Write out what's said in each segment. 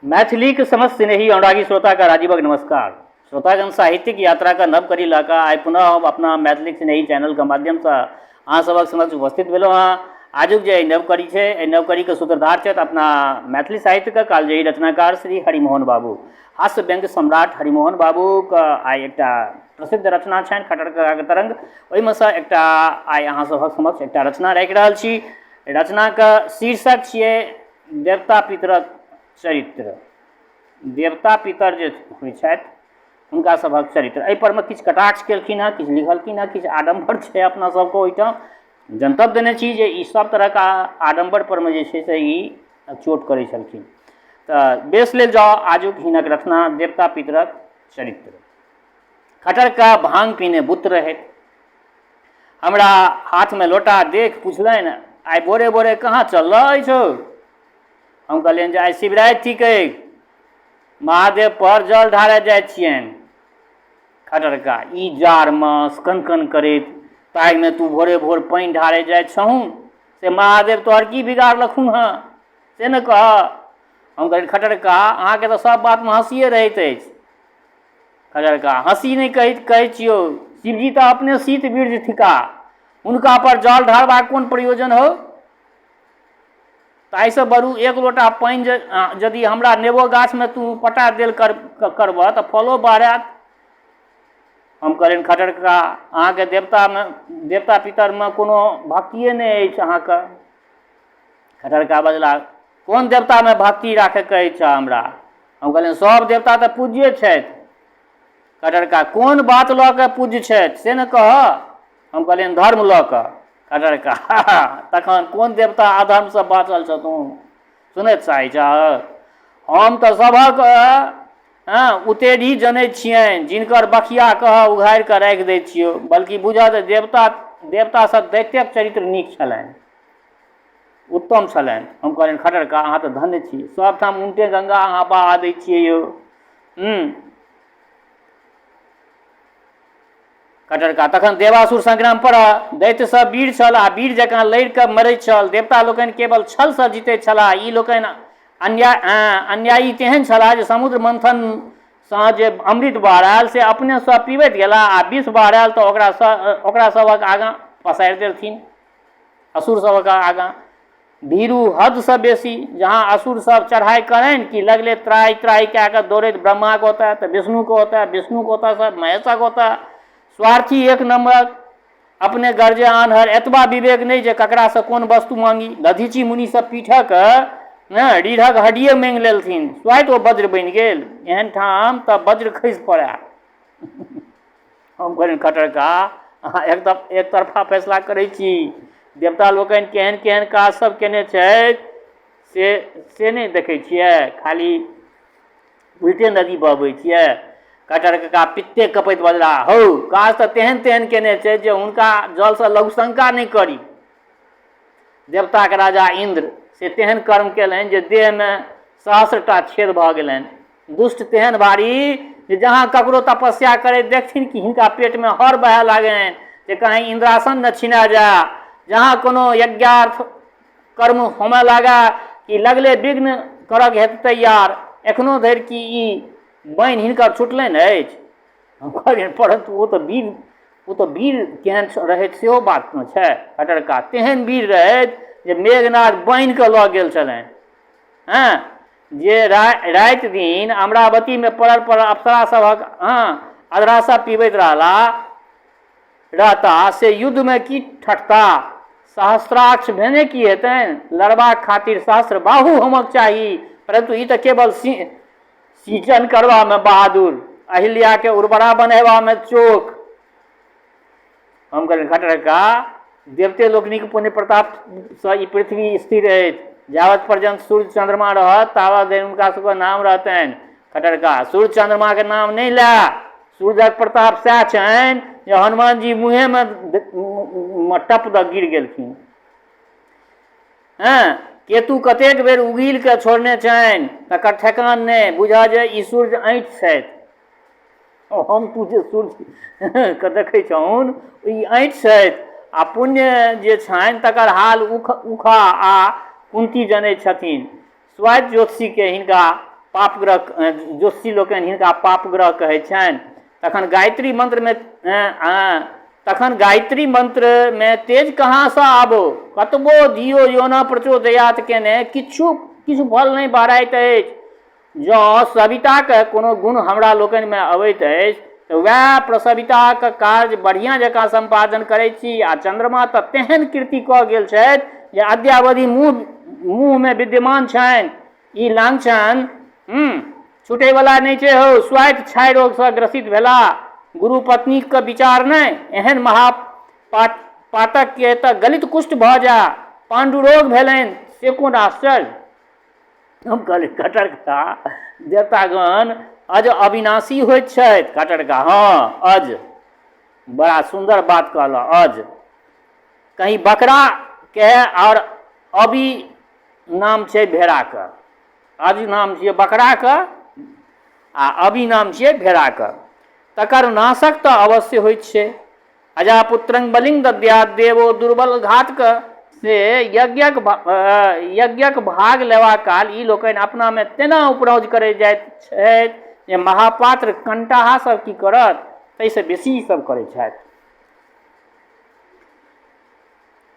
मैथिलीक समस्त स्नेही अनुरागी श्रोताके राजीवक नमस्कार। श्रोतागण, साहित्यिक यात्राके नव कड़ी लऽ कऽ आइ पुनः हम अपना मैथिलीक स्नेही चैनलके माध्यमसँ अहाँ सभक समक्ष उपस्थित भेलहुँ हँ। आजुक जे एहि नव कड़ी छै, एहि नव कड़ीके सूत्रधार छथि अपना मैथिली साहित्यके कालजयी रचनाकार श्री हरिमोहन बाबू। हास्य व्यंग्य सम्राट हरिमोहन बाबूके आइ एकटा प्रसिद्ध रचना छनि खटर ककाके तरङ्ग, ओहिमे सँ एकटा आइ अहाँ सभक समक्ष एकटा रचना राखि रहल छी। रचनाके शीर्षक छियै देवता पितरक चरित्र। देवता पितर जे होइ छथि हुनका सभक चरित्र, एहिपर मे किछु कटाक्ष केलखिन हँ, किछु लिखलखिन हँ, किछु आडम्बर छै। अपना सबके ओहिठाम जनतब देने छी जे ई सब तरहके आडम्बर परमे जे छै से ई चोट करै छलखिन। तऽ बेस लेल जाउ आजुक हिनक रचना देवता पितरक चरित्र। खटर का भांग पीने बुत रहथि। हमरा हाथमे लोटा देख पुछलनि, आइ भोरे भोरे कहाँ चलल अछि हौ? हम कहलियनि जे आइ शिवराति थिकै, महादेव पर जल ढारय जाइ छियनि। खटरका, ई जाड़ मास कनकन करैत, ताहिमे तू भोरे भोर पानि ढारय जाइ छहु, से महादेव तोहर की बिगाड़लखुन हँ से ने कह। हम कहलियनि, खटरका, अहाँके तऽ सब बातमे हँसिए रहैत अछि। खटरका, हँसी नहि कहै कहै छियौ, शिवजी तऽ अपने शीत वीर्य थिका, हुनका पर जल ढारबाक कोन प्रयोजन हौ? ताहिसँ बरू एक लोटा पानि जे यदि हमरा नेबो गाछमे तू पटा देल कर करबह तऽ फलो बहरायत। हम कहलियनि, खटर कका, अहाँके देवतामे देवता पितरमे कोनो भक्तिए नहि अछि अहाँके। खटर कका बजला, कोन देवतामे भक्ति राखय कहै छह हमरा? हम कहलियनि, सभ देवता तऽ पूज्ये छथि। खटर कका, कोन बात लऽ कऽ पूज्य छथि से ने कहऽ। हम कहलियनि, धर्म लऽ कऽ। खटर कका, तखन कोन देवता अधर्मसँ बाँचल छथुन सुनैत चाहै छह? हम तऽ सभक उतेढ़ी जनै छियनि, जिनकर बखिया कह उघारि कऽ राखि दै छियौ। बल्कि बुझह जे देवता देवतासँ दैत्यक चरित्र नीक छलनि, उत्तम छलनि। हम कहलियनि, खटर कका, अहाँ तऽ धन्य छी, सभठाम उनटे गंगा अहाँ बहा दै छियै यौ। खटर कका, तखन देवासुर संग्राम पर दैत्य सब वीर छल आ वीर जकाँ लड़ि कऽ मरैत छल। देवता लोकनि केवल छलसँ जीतैत छलाह। ई लोकनि अन्यायी तेहन छलाह जे समुद्र मंथन सँ जे अमृत बहरायल से अपने सब पीबैत गेलाह आ विष बहरायल तऽ ओकरा सभक आगाँ पसारि देलथिन, असुर सभक आगाँ। भीरू हदसँ बेसी, जहाँ असुर सब चढ़ाइ करनि कि लगले त्राहि त्राहि कए कऽ दौड़ैत ब्रह्माके ओतऽ तऽ विष्णुके ओतऽ, विष्णुके ओतऽसँ महेशक ओतऽ। स्वार्थी एक नम्बरक, अपने गरजे आन्हर, एतबा विवेक नहि जे ककरासँ कोन वस्तु मांगी। दधीची मुनि सब पीठक ने रीढ़क हड्डिए मांगि लेलथिन, स्वाइत ओ वज्र बनि गेल। एहन ठाम तऽ वज्र खसि पड़ए। हम कहलियनि, खटर कका, अहाँ एकदम एकतरफा फैसला करै छी। देवता लोकनि केहन केहन काज सब केने छथि से से नहि देखै छियै, खाली उल्टे नदी बहबै छियै। खटर कका पित्ते कपैत बजला, हौ, काज तऽ तेहन तेहन केने छै जे हुनका जलसँ लघुशंका नहि करी। देवताके राजा इन्द्र से तेहन कर्म केलनि जे देहमे सहस्रटा छेद भऽ गेलनि। दुष्ट तेहन भारी जे जहाँ ककरो तपस्या करैत देखथिन कि हिनका पेटमे हर बहय लागनि जे कहीं इन्द्रासन ने छिना जाय। जहाँ कोनो यज्ञार्थ कर्म होमय लागय कि लगले विघ्न करक हेतु तैयार। एखनो धरि की ई बनि हिनकर छुटलनि अछि? हम कहलियनि, परन्तु ओ तऽ वीर केहन रहैत सेहो बात ने छै। खटरका, तेहन वीर रहैत जे मेघनाथ बान्हि कऽ लऽ गेल छलनि। हँ, जे राति दिन अमरावतीमे पड़ल पड़ल अप्सरा सभक अधरासा पीबैत रहता से युद्धमे की ठटता? सहस्राक्ष भेने की हेतनि? लड़बाक खातिर सहस्र बाहु होमक चाही। परन्तु ई तऽ केवल सिंचन करबामे बहादुर, अहिल्याके उर्वरा बनेबामे चोख। हम कहलियनि, खटर कका, देवते लोकनिक पुण्य प्रतापसँ ई पृथ्वी स्थिर अछि। जावत पर्यन्त सूर्य चन्द्रमा रहत तावत धरि हुनका सबके नाम रहतनि। खटर कका, सूर्य चन्द्रमाके नाम नहि लए, सूर्यक प्रताप सएह छनि जे हनुमान जी मुँहेमे टप दऽ गिर गेलखिन। हँ, केतु कतेक बेर उगील के छोड़ने छनि तकर ठेकान नहि। बुझह जे ई सूर्य ऐंठ छथि। हम तू जे सूर्य के देखै छहुन ई ऐंठ छथि आ पुण्य जे छनि तकर हाल उखा आ कुंती जनै छथिन। स्वाति ज्योतिषीके हिनका पापग्रह, ज्योतिषी लोकनि हिनका पापग्रह कहै छनि। तखन गायत्री मन्त्रमे, तखन गायत्री मन्त्रमे तेज कहाँसँ आबो? कतबो दियो योना प्रचोदयात केने किछु किछु फल नहि बहराइत अछि। जँ सविताके कोनो गुण हमरा लोकनिमे अबैत अछि तऽ वएह प्रसविताक कार्य बढ़िआँ जकाँ सम्पादन करैत छी। आ चन्द्रमा तऽ तेहन कीर्ति कऽ गेल छथि जे अद्यावधि मुँहमे विद्यमान छनि। ई लांछन छुटैवला नहि छै हौ। स्वाइत छाय रोगसँ ग्रसित भेला गुरु पत्नीक विचार नहि। एहन महा पातकके तऽ गलित कुष्ठ भऽ जा पाण्डुरोग भेलनि, से कोन आश्चर्य। हम कहलियै, खट्टर कका, देवतागण अज अविनाशी होइत छथि। खट्टर कका, हँ अज, बड़ा सुन्दर बात कहलह। अज कहीं बकराके आओर अबी नाम छै भेड़ाके। अज नाम छियै बकराके आ अबी नाम छियै भेड़ाके। तकर नाशक तऽ अवश्य होइत छै। अजापुत्रं बलिं दद्यात् देवो दुर्बल घातके। से यज्ञक भाग लेबा काल ई लोकनि अपनामे तेना उपरौज करैत जाइत छथि जे महापात्र कंटाहा सब की करत, ताहिसँ बेसी ई सब करै छथि।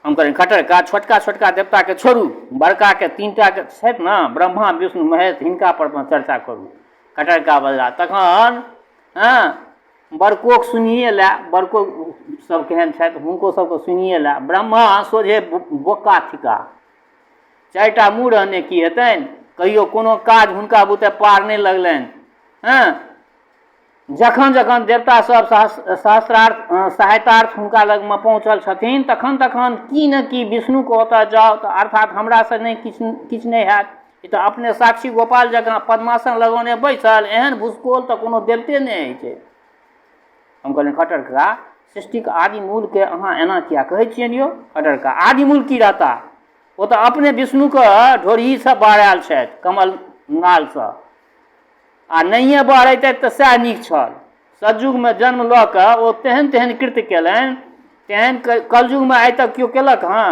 हम कहलियनि, खट्टर का, छोटका छोटका देवताके छोड़ू, बड़काके तीनटाके छथि ने, ब्रह्मा विष्णु महेश, हिनका पर चर्चा करू। खट्टर का बजला, तखन हँ बड़कोके सुनिए लए, बड़को सब केहन छथि हुनको सबके सुनिए लए। ब्रह्मा सोझे बोका थिका, 4टा मुँह रहने की हेतनि, कहियो कोनो काज हुनका बुते पार नहि लगलनि। हँ जखन जखन देवता सब सहस्रार्थ सहायतार्थ हुनका लगमे पहुँचल छथिन तखन तखन की ने की विष्णुके ओतऽ जाउ तऽ अर्थात हमरासँ नहि किछु किछु नहि हैत। ई तऽ अपने साक्षी गोपाल जकाँ पद्मासन लगौने बैसल, एहन भुसकोल तऽ कोनो देवते नहि होइ छै। हम कहलियनि, खट्टर कका, सृष्टिक आदि मूलके अहाँ एना किया कहै छियनि यौ? खट्टर कका, आदि मूल की रहता, ओ तऽ अपने विष्णुके ढोरहीसँ बहरायल छथि, कमल नालसँ। आ नहिए बहरैतथि तऽ सएह नीक छल। सतयुगमे जन्म लऽ कऽ ओ तेहन तेहन कृत्य केलनि, तेहन कलयुगमे आइ तक केओ केलक हँ?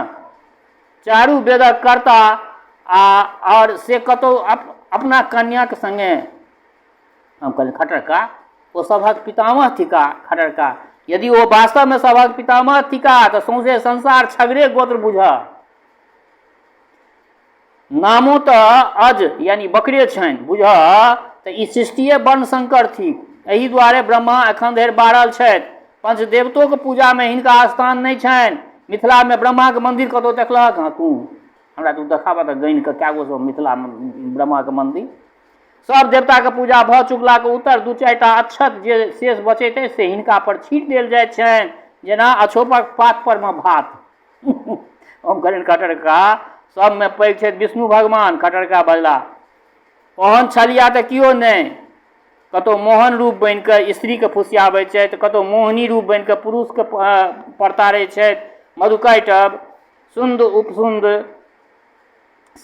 चारू वेदक कर्ता आ आओर से कतहु अपना कन्याक सङ्गे। हम कहलियै, खट्टर का, ओ सभक पितामह थिका। खट्टर का, यदि ओ वास्तवमे सभक पितामह थिका तऽ सौंसे संसार छगरे गोत्र बुझह। नामो तऽ अज यानी बकरे छनि, बुझह तऽ ई सृष्टिए वर्ण शंकर थिक। एहि दुआरे ब्रह्मा एखन धरि बारल छथि। पंचदेवतोके पूजामे हिनका स्थान नहि छनि। मिथिलामे ब्रह्माके मन्दिर कतहु देखलहक हँ तू? हमरा तू देखाबह तऽ गानि कऽ कए गो सब मिथिलामे ब्रह्माके मन्दिर। सब देवताके पूजा भऽ चुकलाके उत्तर 2-4टा अक्षत जे शेष बचैत अछि से हिनका पर छीट देल जाइत छनि, जेना अछोपक पात परमे भात। हम कहलियनि, खट्टर कका, सबमे पैघ छथि विष्णु भगवान। खट्टर कका बजला, ओहन छलिया तऽ केओ नहि। कतहु मोहन रूप बनि कऽ स्त्रीके फुसियाबै छथि, कतहु मोहिनी रूप बनि कऽ पुरुषके परतारै छथि। मधुकैटभ, सुन्द उपसुन्द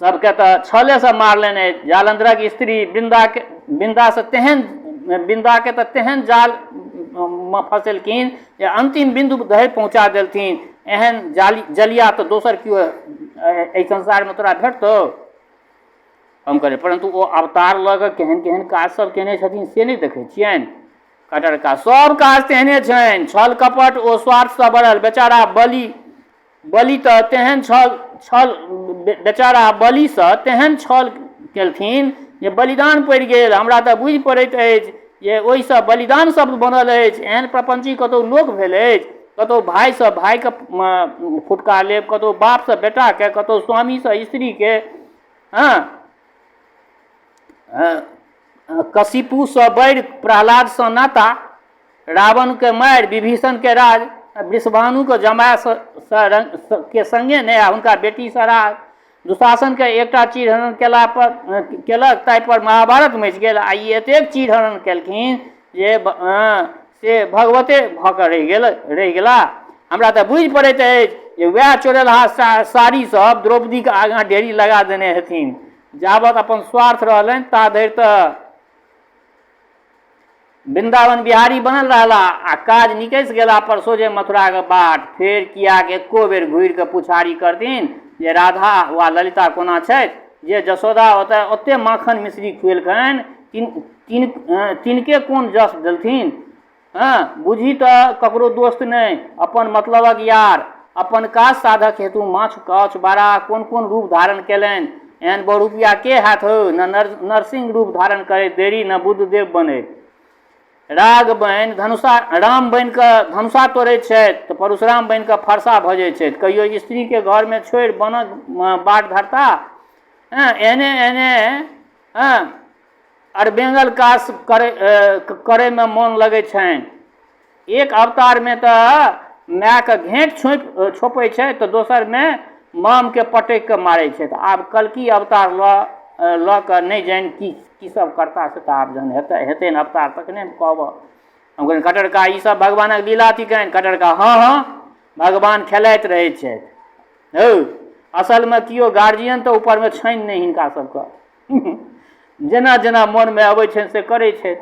सबके तऽ छलेसँ मारलनि अछि। जालंधरक स्त्री वृन्दाके वृन्दासँ तेहन वृन्दाके तऽ तेहन जालमे फँसेलखिन जे अन्तिम बिन्दु धरि पहुँचा देलथिन। एहन जाली जलिया तऽ दोसर केओ एहि संसारमे तोरा भेटतौ? हम कहलियै, परन्तु ओ अवतार लऽ कऽ केहन केहन काज सब केने छथिन से नहि देखै छियनि? खट्टर कका, सब काज तेहने छनि, छल कपट ओ स्वार्थसँ भरल। बेचारा बलि बलि तऽ तेहन छल छल बेचारा बलिसँ तेहन छल केलथिन जे बलिदान पड़ि गेल। हमरा तऽ बुझि पड़ैत अछि जे ओहिसँ बलिदान शब्द बनल अछि। एहन प्रपञ्ची कतहु लोक भेल अछि? कतहु भायसँ भायके फुटका लेब, कतहु बापसँ बेटाके, कतहु स्वामीसँ स्त्रीके, हँ कशिपुसँ बढ़ि प्रहलादसँ नाता, रावणके मारि विभीषणके राज, वृषभानुके जमायसँ के सङ्गे नहि आ हुनका बेटीसँ राज, दुशासनके एकटा चीरहरण केला पर केलक ताहिपर महाभारत मचि गेल। आ ई एतेक चीरहरण केलखिन जे से भगवते भऽ कऽ रहि गेला। हमरा तऽ बुझि पड़ैत अछि जे वएह चोरेलहा साड़ी सब द्रौपदीके आगाँ ढेरी लगा देने हेथिन। जाबत अपन स्वार्थ रहलनि ता धरि तऽ वृन्दावन बिहारी बनल रहला आ काज निकसि गेला पर सोझे मथुराके बाट। फेर कियाक एको बेर घुरि कऽ पुछारी करथिन जे राधा वा ललिता कोना छथि? जे जसोदा ओतय ओतेक माखन मिश्री खुएलकनि तिन तिन तिनके कोन जस देलथिन। हँ, बुझी तऽ ककरो दोस्त नहि, अपन मतलबक यार। अपन काज साधक हेतु माछ, कछ, बाराह कोन-कोन रूप धारण केलनि। एहन बहुरूपिया के हैत हौ? ने नरसिंह रूप धारण करैत देरी, ने बुद्धदेव बनैत। राग बनि धनुषा राम बनि कऽ धनुषा तोड़ैत छथि तऽ परशुराम बनि कऽ फरसा भजै छथि। कहियो स्त्रीके घरमे छोड़ि वनक बाट धरता? हँ, एहने-एहने हँ अरबेंगल काज करै करैमे मोन लगै छनि। एक अवतारमे तऽ मायके घेँट छोपि छोपै छै तऽ दोसरमे मामके पटकि कऽ मारै छै। तऽ आब कल्की अवतार लऽ लऽ कऽ नहि जानि की की सब करता से तऽ आब जहन हेतै हेतनि अवतार तखने कहबऽ। हम कहलियनि खट्टर ई सब भगवानक लीला थिकनि। खट्टर कका हँ हँ भगवान खेलाइत रहै छथि। हौ असलमे केओ गार्जियन तऽ ऊपरमे छनि नहि हिनका सबके। जेना जेना मोनमे अबै छनि से करै छथि।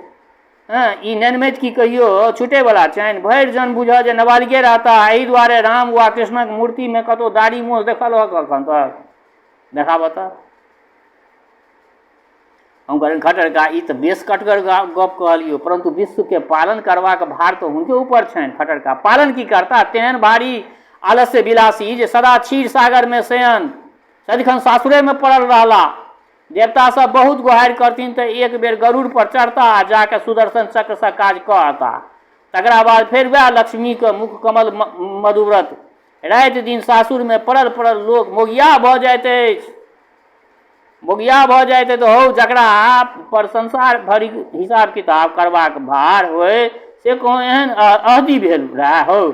हँ ई नेनमति की कहियो छुटैवला छनि? भरि जन बुझऽ जे नाबालिगे रहता, एहि दुआरे राम वा कृष्णक मूर्तिमे कतहु दाढ़ी मोछ देखल होक एखन तक? देखाबऽ तऽ। हम कहलियनि खट्टर का ई तऽ बेस कटगर गप कहलियौ, परन्तु विश्वके पालन करबाक भार तऽ हुनके ऊपर छनि। खट्टर का पालन की करता? तेहन भारी आलस्य विलासी जे सदा क्षीर सागरमे शयन, सदिखन सासुरेमे पड़ल रहला। देवता सब बहुत गोहारि करथिन तऽ एक बेर गरुड़ पर चढ़ता आ जाके सुदर्शन चक्रसँ काज कऽ अता। तकरा बाद फेर वएह लक्ष्मीके मुख कमल मधुव्रत। राति दिन सासुरमे पड़ल पड़ल लोक मोगिया भऽ जाइत अछि। मोगिया भऽ जाइत अछि। हौ, जकरा पर संसार भरिक हिसाब किताब करबाक भार होय से कहूँ एहन अहदी भेल रहए हौ?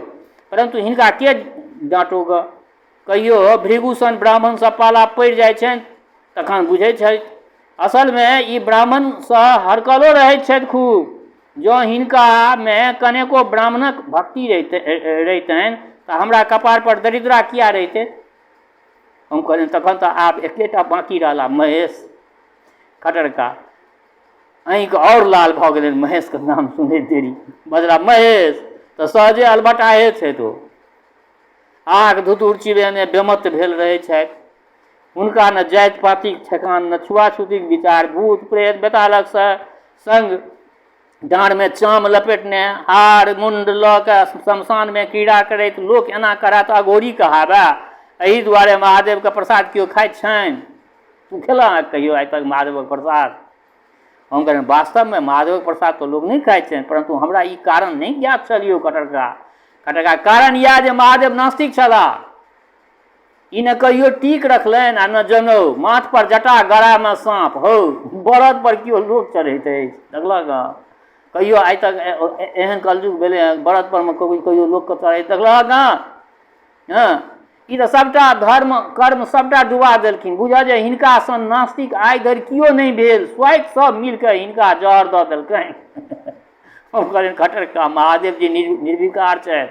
परन्तु हिनका के डाँटो गऽ? कहियो भृगु सन ब्राह्मणसँ पाला पड़ि जाइ छनि तखन बुझै छथि। असलमे ई ब्राह्मणसँ हरकलो रहैत छथि खूब। जँ हिनकामे कनेको ब्राह्मणक भक्ति रहितनि तऽ हमरा कपारपर दरिद्रा किए रहितै? हम कहलियनि तखन तऽ आब एकेटा बाँकी रहला महेश खटरका। आँखि आओर लाल भऽ गेलनि महेशके नाम सुनैत देरी। बजला महेश तऽ सहजे अलबटाहे छथि ओ। आग धुतुर चिबेने बेमत्त भेल रहै छथि। हुनका ने जाति पातिक ठेकान ने छुआछूतिक विचार, भूत प्रेत बेतालक संग डाँड़मे चाम लपेटने हार मुण्ड लऽ कऽ शमशानमे क्रीड़ा करैत लोक एना करए तऽ अघोरी कहाबए। एहि दुआरे महादेवके प्रसाद केओ खाइत छनि? तू खेलह कहियो आइ तक महादेवक प्रसाद? हम कहलियनि वास्तवमे महादेवक प्रसाद तऽ लोक नहि खाइत छनि, परन्तु हमरा ई कारण नहि ज्ञात छल यौ खटरका। खटरका कारण इएह जे महादेव नास्तिक छलाह। ई ने कहियो टीक रखलनि आ ने जनउ, माथ पर जटा, गरामे साँप। हौ, बरद पर केओ लोक चढ़ैत अछि? देखलक हँ कहियो आइ तक एहन कलयुग भेलै हँ बरद परमे कहियो लोकके चढ़ैत देखलक हँ? हँ, ई तऽ सभटा धर्म कर्म सभटा डुबा देलखिन। बुझऽ जे हिनका सन नास्तिक आइ धरि केओ नहि भेल। स्वाति सभ मिल कऽ हिनका जहर दऽ देलकनि। हम कहलियनि खट्टर का महादेव जी निर्विकार छथि।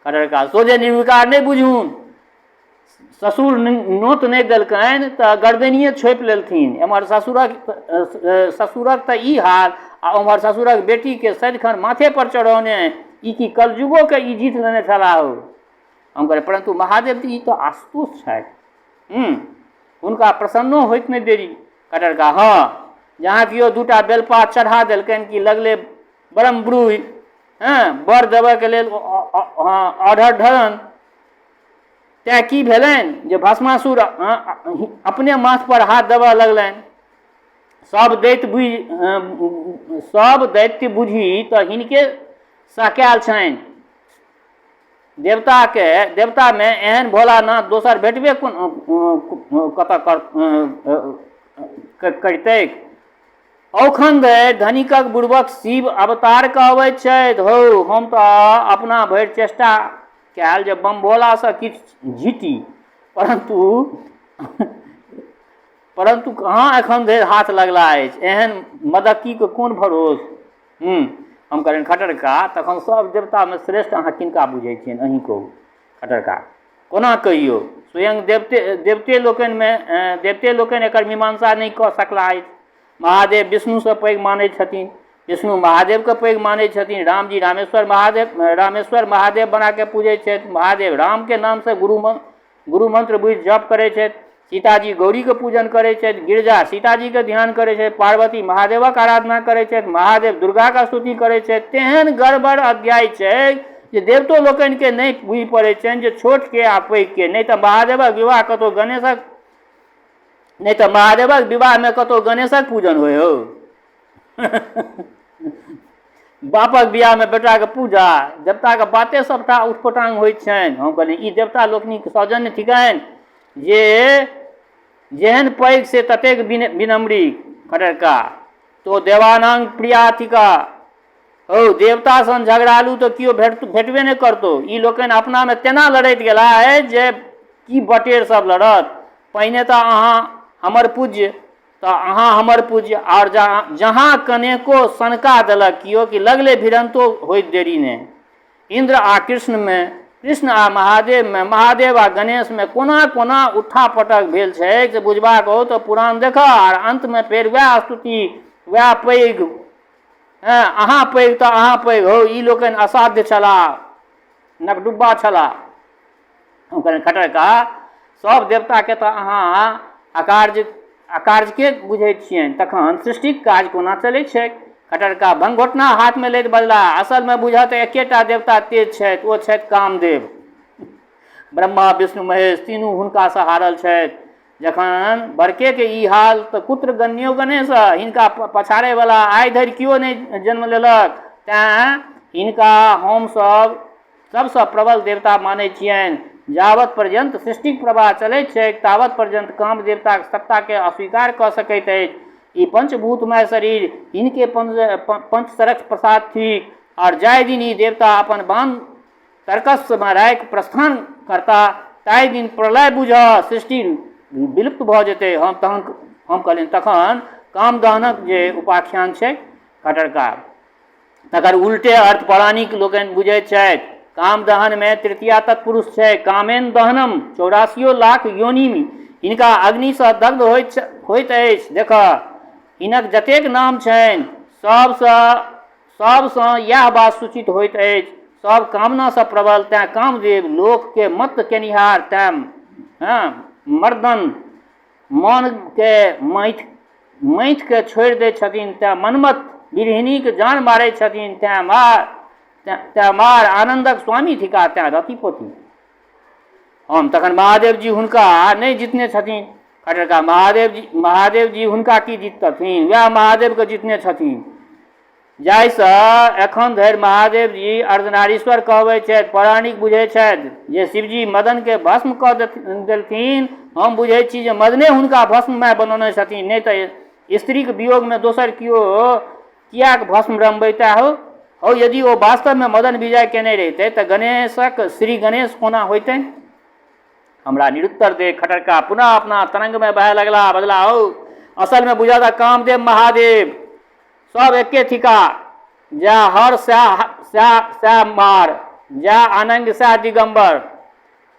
खट्टर का सोझे निर्विकार नहि बुझुन। ससुर नोत नहि देलकनि तऽ गर्दनिए छोपि लेलथिन। एम्हर ससुरक तऽ ई हाल आ ओम्हर ससुरक बेटीके सदिखन माथे पर चढ़ौने। ई की कलयुगोके ई जीत लेने छलाह हौ? हम कहलियै परन्तु महादेव जी ई तऽ आशुतोष छथि। हुनका प्रसन्नो होइत नहि देरी। कटरका हँ, जहाँ केओ दूटा बेलपात चढ़ा देलकनि कि लगले ब्रह्म ब्रूहि हँ वर देबयके लेल ऑर्डर ढरन। तेँ की भेलनि जे भस्मासुर अपने माथपर हाथ देबऽ लगलनि। सब दैत्य बुझि सब दैत्य बुझी तऽ हिनके सहकायल छनि। देवताके देवतामे एहन भोलानाथ दोसर भेटबे कोन कतऽ करितैक? औखन धरि धनिकक बुड़बक शिव अवतार कहबैत छथि। हौ, हम तऽ अपना भरि चेष्टा कयल जे बम भोलासँ किछु जीती, परन्तु परन्तु कहाँ एखन धरि हाथ लगला अछि। एहन मदक्कीके कोन भरोस? हम कहलियनि खट्टर कका, तखन सब देवतामे श्रेष्ठ अहाँ किनका बुझै छियनि, अहीं कहू। खट्टर कका कोना कहियौ, स्वयं देवते देवते लोकनिमे देवते लोकनि एकर मीमांसा नहि कऽ सकला अछि। महादेव विष्णुसँ पैघ मानै छथिन, विष्णु महादेवके पैघ मानै छथिन, रामजी रामेश्वर महादेव रामेश्वर महादेव बनाके पूजै छथि, महादेव रामके नामसँ गुरु गुरु मन्त्र बुझि जप करै छथि। सीताजी गौरीके पूजन करै छथि, गिरिजा सीताजीके ध्यान करै छथि, पार्वती महादेवक आराधना करै छथि, महादेव दुर्गाके स्तुति करै छथि। तेहन गड़बड़ अध्याय छै जे देवतो लोकनिके नहि बुझि पड़ै छनि जे छोटके आ पैघके। नहि तऽ महादेवक विवाह कतहु गणेशक नहि तऽ महादेवक विवाहमे कतहु गणेशक पूजन होइ हौ? बापक बियाहमे बेटाके पूजा, देवताके बाते सभटा उटपटांग होइत छनि। हम कहलियै, ई देवता लोकनिक सौजन्य थिकनि जे जेहन पैघ से ततेक विनम्री। खटरका, तो देवानांग प्रिया थिका हौ, देवता सन झगड़ालू तऽ केओ भेटबे नहि करतौ। ई लोकनि अपनामे तेना लड़ैत गेला अछि जे की बटेर सब लड़त। पहिने तऽ अहाँ हमर पूज्य, तऽ अहाँ हमर पूज्य, आओर जहाँ कनेको सनका देलक केओ कि लगले भिड़न्तो होइत देरी नहि। इन्द्र आ कृष्णमे, कृष्ण आ महादेवमे, महादेव आ गणेशमे कोना कोना उठा पटक भेल छैक से बुझबाक हो तऽ पुराण देखह। आर अन्तमे फेर वएह स्तुति, वएह पैघ, अहाँ पैघ तऽ अहाँ पैघ। हौ, ई लोकनि असाध्य छलाह, नकडुब्बा छलाह। हम कहलियनि, खट्टर का, सभ देवताके तऽ अहाँ अकार्य अकार्यके बुझै छियनि, तखन सृष्टिक काज कोना चलै छैक? खट्टर का भंगघोटना हाथमे लैत बजलाह, असलमे बुझह तऽ एकेटा देवता तेज छथि, ओ छथि कामदेव। ब्रह्मा, विष्णु, महेश तीनू हुनकासँ हारल छथि। जखन बड़केके ई हाल तऽ कुत्र गण्यो गणेश, हिनका पछाड़ैवला आइ धरि केओ नहि जन्म लेलक। तैँ हिनका हमसभ सबसँ प्रबल देवता मानै छियनि। जावत पर्यन्त सृष्टिक प्रवाह चलैत छैक तावत पर्यन्त काम देवताक सत्ताकेँ अस्वीकार कऽ सकैत अछि ई पंचभूतमय शरीर हिनके पंचसरक प्रसाद थिक। आओर जाहि दिन ई देवता अपन बाण तर्कसमे राखि प्रस्थान करता ताहि दिन प्रलय बुझह, सृष्टि विलुप्त भऽ जेतै। हम तहन हम कहलियनि, तखन कामदहनक जे उपाख्यान छै? खटरका, तकर उल्टे अर्थ पौराणिक लोकनि बुझैत छथि। काम दहनमे तृतीया तत्पुरुष छै। कामेन दहनम 84 लाख योनि हिनका अग्निसँ दग्ध होइत होइत अछि। देख, हिनक जतेक नाम छनि सबसँ सबसँ इएह बात सूचित होइत अछि। सब कामनासँ प्रबल तैँ कामदेव, लोकके मत केनिहार तैँ हँ मर्दन, मनके मथि मथिके छोड़ि दै छथिन तैँ मनमत, विरहिणीके जान मारै छथिन तैँ मार तैँ मार, आनन्दक स्वामी थिका तैँ रतिपति। हम, तखन महादेव जी हुनका नहि जितने छथिन? खटरका, महादेव जी हुनका की जीतथिन? वएह महादेवके जितने छथिन जाहिसँ एखन धरि महादेव जी अर्धनारीश्वर कहबै छथि। पौराणिक बुझै छथि जे शिवजी मदनके भस्म कऽ देलखिन। हम बुझै छी जे मदने हुनका भस्ममय बनौने छथिन, नहि तऽ स्त्रीके वियोगमे दोसर केओ किएक भस्म रमबैता हो? हौ, यदि ओ वास्तवमे मदन विजय केने रहितै तऽ गणेशक श्री गणेश कोना होइतनि? हमरा निरुत्तर देख खटरका पुनः अपना तरंगमे बहय लगला। बजला, हौ, असलमे बुझऽ तऽ कामदेव महादेव सब एके थिका। जै हर सएह सएह सएह मार, जै आनन्द सएह दिगम्बर।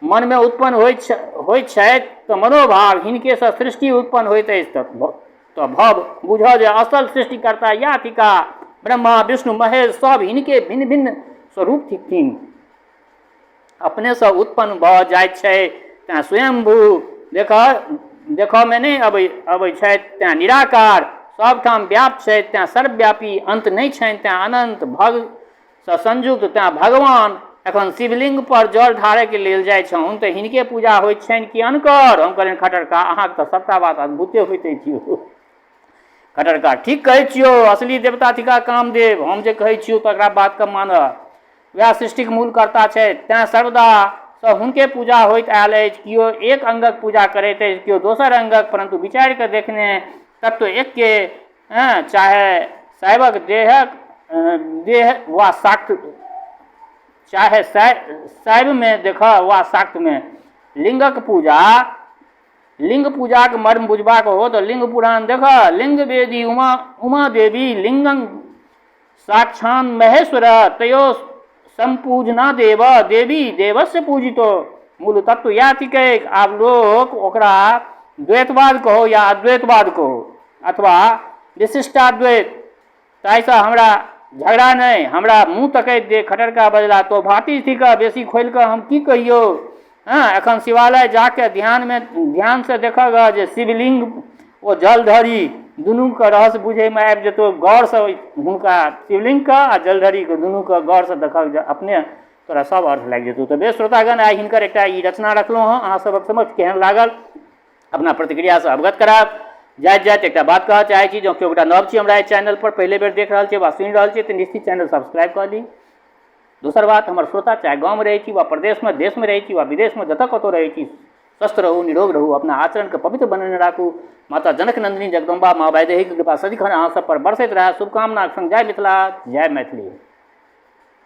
मनमे उत्पन्न होइत होइत छथि तऽ मनोभाव, हिनकेसँ सृष्टि उत्पन्न होइत अछि तऽ भव। बुझऽ जे असल सृष्टिकर्ता इएह थिका। ब्रह्मा, विष्णु, महेश सब हिनके भिन्न भिन्न स्वरूप थिकथिन। अपनेसँ उत्पन्न भऽ जाइत छै तैँ स्वयंभू, देखऽमे नहि अबै छथि तैँ निराकार, सभठाम व्याप्त छथि तैँ सर्वव्यापी, अन्त नहि छनि तैँ अनन्त, भगसँ संयुक्त तैँ भगवान। एखन शिवलिंग पर जल ढारैके लेल जाइ छहुन तऽ हिनके पूजा होइत छनि कि अनकर? हम कहलियनि, खट्टर का, अहाँके तऽ सभटा बात अद्भुते होइत अछि यौ। खट्टर का, ठीक कहै छियौ, असली देवता थिका कामदेव। हम जे कहै छियौ तकरा बातके मानह। वएह सृष्टिक मूल कर्ता छथि, तैँ सर्वदा सँ हुनके पूजा होइत आयल अछि। केओ एक अङ्गक पूजा करैत अछि, केओ दोसर अङ्गक, परन्तु विचारि कऽ देखने तत्व एक्के। चाहे शैवक देहक देह वा शाक्त, चाहे शैवमे देखह वा शाक्तमे। लिंगक पूजा, लिंग पूजाक मर्म बुझबाक हो तऽ लिंग पुराण देखह। लिंग वेदी उमा उमा देवी लिंगं साक्षान महेश्वर तयो सम्पूजना देव देवी देवस्य पूजितो। मूल तत्व इएह थिकै। आब लोक ओकरा द्वैतवाद कहो या अद्वैतवाद कहो अथवा विशिष्टाद्वैत, ताहिसँ हमरा झगड़ा नहि। हमरा मुँह तकैत देख खटरका बजला, तो भातिज थिकऽ, बेसी खोलि कऽ हम की कहियौ? हँ, एखन शिवालय जाके ध्यानमे ध्यानसँ देखऽ गऽ जे शिवलिंग ओ जलधरी दुनूके रहस्य बुझैमे आबि जेतौ। गौरसँ हुनका शिवलिंगके आ जलधरीके दुनूके गौरसँ देखऽ जे अपने तोरा सब अर्थ लागि जेतौ। तऽ बेस श्रोतागण, आइ हिनकर एकटा ई रचना रखलहुँ हँ अहाँ सभक समक्ष। केहन लागल अपना प्रतिक्रियासँ अवगत करायब। जाइत जाइत एकटा बात कहऽ चाहै छी, जँ केओ गोटा नव छी हमरा एहि चैनलपर पहिले बेर देख रहल छी वा सुनि रहल छी तऽ निश्चित चैनल सब्सक्राइब कऽ ली। दोसर बात, हमर श्रोता चाहे गाँवमे रहै छी वा प्रदेशमे, देशमे रहै छी वा विदेशमे, जतऽ कतहु रहै छी, स्वस्थ रहू, निरोग रहू, अपना आचरणके पवित्र बनेने राखू। माता जनक नन्दिनी जगदम्बा माँ वैदेहीके कृपा सदिखन अहाँ सब पर बरसैत रहए। शुभकामनाक संग जय मिथिला, जय मैथिली।